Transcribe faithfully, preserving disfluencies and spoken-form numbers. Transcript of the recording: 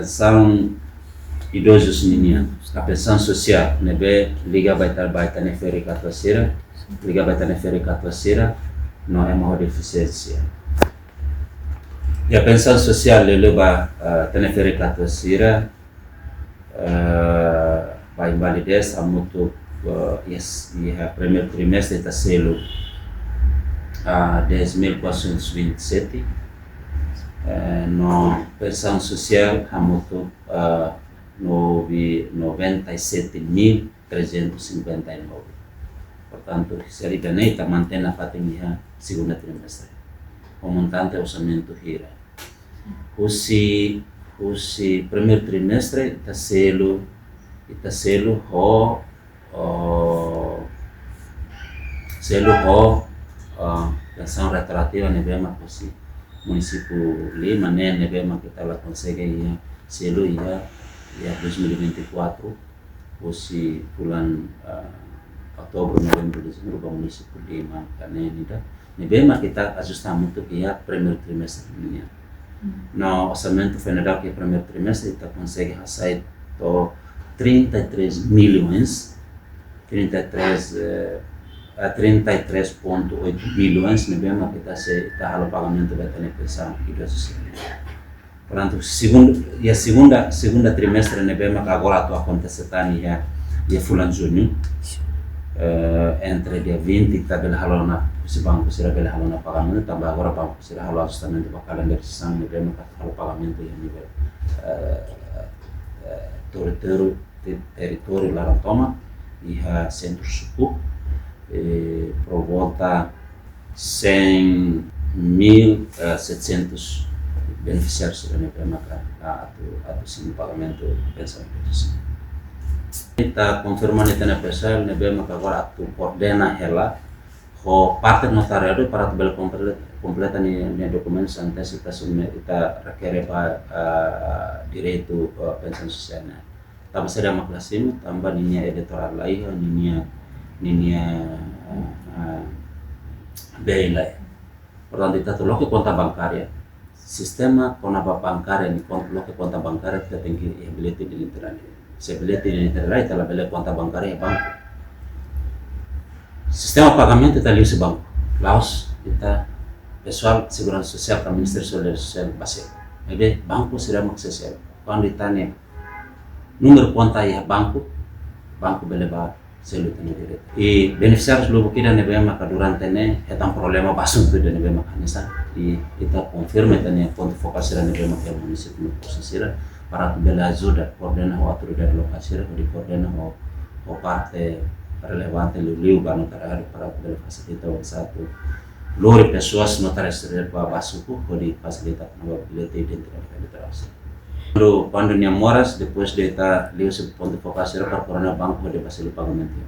Pensaun idozus ninian, a pensaun sosiál ne'ebé liga ba ita, ba ita-nia ferik-katuas sira, liga ba ita-nia ferik-katuas sira no ema ho defisiénsia. Iha pensaun sosiál liuliu ba, eh, ita-nia ferik-katuas sira, eh, ba invalidez hamutuk, eh, iha, iha primeiru trimestre ita selu, ah, dez mil quatrocentos e vinte e sete, eh, no pensaun sosiál hamutuk, eh, nove, noventa e sete mil trezentos e cinquenta e nove. Portantu, se ida-ne'e ita mantein nafatin iha segunda trimestre. Ho montante orsamentu hira? Husi, husi primeiru trimestre ita selu, ita selu ho, oh, selu ho, ah, pensaun retroativa ne'ebé mak husi munisípiu lima ne'e, ne'ebé mak ita la konsege iha selu iha, iha dois mil e vinte e quatro, husi fulan, ah, Outubru, Novembru, Dezembru ba munisípiu lima, ka ne'e ida. Ne'ebé mak ita ajusta hamutuk iha primeiru trimestre nian. Hmm. No orsamentu foin dadauk iha primeiru trimestre, ita konsege hasai to'o trinta e três milhões, trinta e três, eh, a trinta e três ponto oito bilhões, ne'ebé mak ita sei, ita halo pagamentu ba ita-nia pensaun idozu sira. Portantu, segunda, iha segunda, segunda trimestre ne'ebé mak agora atu akontese tan iha, iha fulan Juñu. Eh, entre dia vinte ita bele halo ona, husi banku sira bele halo ona pagamentu, tanba agora banku sira halo ajustamentu ba kalendáriu sasán ne'ebé mak halo pagamentu iha nivel, eh, eh, territóriu, te-, territóriu laran tomak, iha sentru suku, eh, por volta cem mil, eh, setecentos benefisiárius sira ne'ebé maka, ah, atu, atu simu pagamentu pensaun idozu. Ita konfirma ita-nia pesoál ne'ebé maka agora atu koordena hela ho parte notariadu para atu bele komple-, kompleta nia, nia dokumentu sira ne'ebé ita subme-, ita rekere ba, ah, direitu, ah, pensaun sosiál ne'e. Tanba sira mak la simu, tanba ninia editorál la iha, ninia, ninia, ah, ah, B I la iha. Portantu, ita atu loke konta bankária. Sistema kona-ba bankária nian, kon-, loke konta bankária, ita tenke iha billete identidade. Se billete identidade la iha, ita labele konta bankária iha banku. Sistema pagamentu ita liuhusi banku. La'ós ita pesoál seguransa sosiál ka Ministériu Solidariedade Sosiál bá selu. Maibé banku sira mak sei selu. Kuandu ita-nia númeru konta iha banku, banku bele bá selu ita-nia direitu. I benefisiárius lubuk ida ne'ebé maka durante ne'e hetan problema ba asuntu ida ne'ebé maka hanesan. I ita konfirma ita-nia pontu fokál sira ne'ebé maka iha munisípiu no postu sira para atu bele ajuda, koordena ho autoridade lokál sira, hodi koordena ho, ho parte relevante liuliu ba notariadu para atu bele fasilita oinsá atu lori pesoas notarizadu ba, ba suku, hodi fasilita kona-ba billete identidade ka editorál sira. Kuandu, kuandu nia moras, depois de ita liuhusi pontu fokál sira para koordena banku hodi bá selu pagamentu.